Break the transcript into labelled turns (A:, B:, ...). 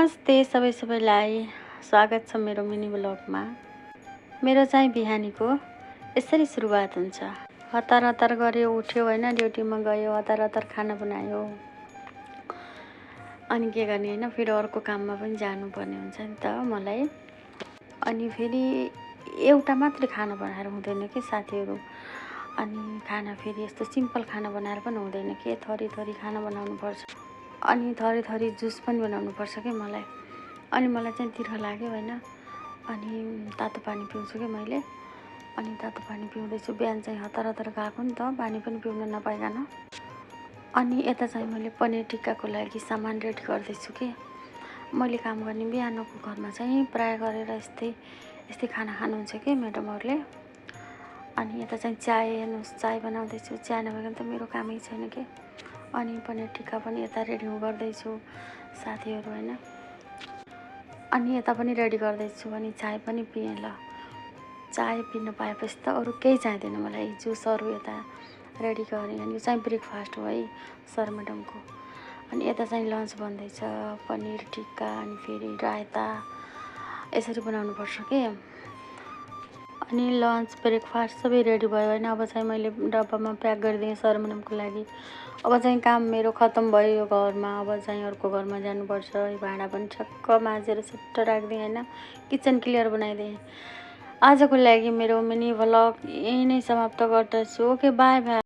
A: नमस्ते सबैलाई स्वागत छ मेरो मिनी ब्लगमा। मेरो चाहिँ बिहानीको यसरी सुरुवात हुन्छ। हतार हतार गऱ्यो, उठ्यो होइन, ड्युटीमा गयो, हतार हतार खाना बनायो, अनि के गर्ने होइन, फेरि अर्को काममा पनि जानुपर्ने हुन्छ नि त मलाई। अनि फेरि एउटा मात्रै खाना बनाएर हुँदैन कि साथीहरू। अनि खाना फेरि यस्तो सिम्पल खाना बनाएर पनि हुँदैन कि, थरी थरी खाना बनाउनु पर्छ। अनि थरी थरी जुस पनि बनाउनु पर्छ कि मलाई। अनि मलाई चाहिँ तिर्खा लाग्यो होइन, अनि तातो पानी पिउँछु कि मैले। अनि तातो पानी पिउँदैछु, बिहान चाहिँ हतार हतार गएको नि त, पानी पनि पिउन नपाइकन। अनि यता चाहिँ मैले पनिर टिक्काको लागि सामान रेडी गर्दैछु कि। मैले काम गर्ने बिहानको घरमा चाहिँ प्राय गरेर यस्तै खाना खानुहुन्छ कि म्याडमहरूले। अनि यता चाहिँ चाय हेर्नुहोस्, चाय बनाउँदैछु, चाय नभइकन त मेरो कामै छैन कि। अनि पनिर टिक्का पनि यता रेडी गर्दैछु साथीहरू होइन। अनि यता पनि रेडी गर्दैछु, अनि चाय पनि पिएँ। ल, चाय पिन पाएपछि त अरू केही चाहिँदैन मलाई। जुसहरू यता रेडी गरेँ। अनि यो चाहिँ ब्रेकफास्ट हो है सर म्याडमको। अनि यता चाहिँ लन्च बन्दैछ, पनिर टिक्का, अनि फेरि रायता, यसरी बनाउनुपर्छ कि। अनि लन्च ब्रेकफास्ट सबै रेडी भयो होइन। अब चाहिँ मैले डब्बामा प्याक गरिदिएँ सर म्याडमको लागि। अब चाहिँ काम मेरो खत्तम भयो यो घरमा। अब चाहिँ अर्को घरमा जानुपर्छ। भाँडा पनि छक्क माझेर सट्ट राखिदिएँ होइन, किचन क्लियर बनाइदिएँ। आजको लागि मेरो मिनी भ्लग यही नै समाप्त गर्दछु। Okay, by by.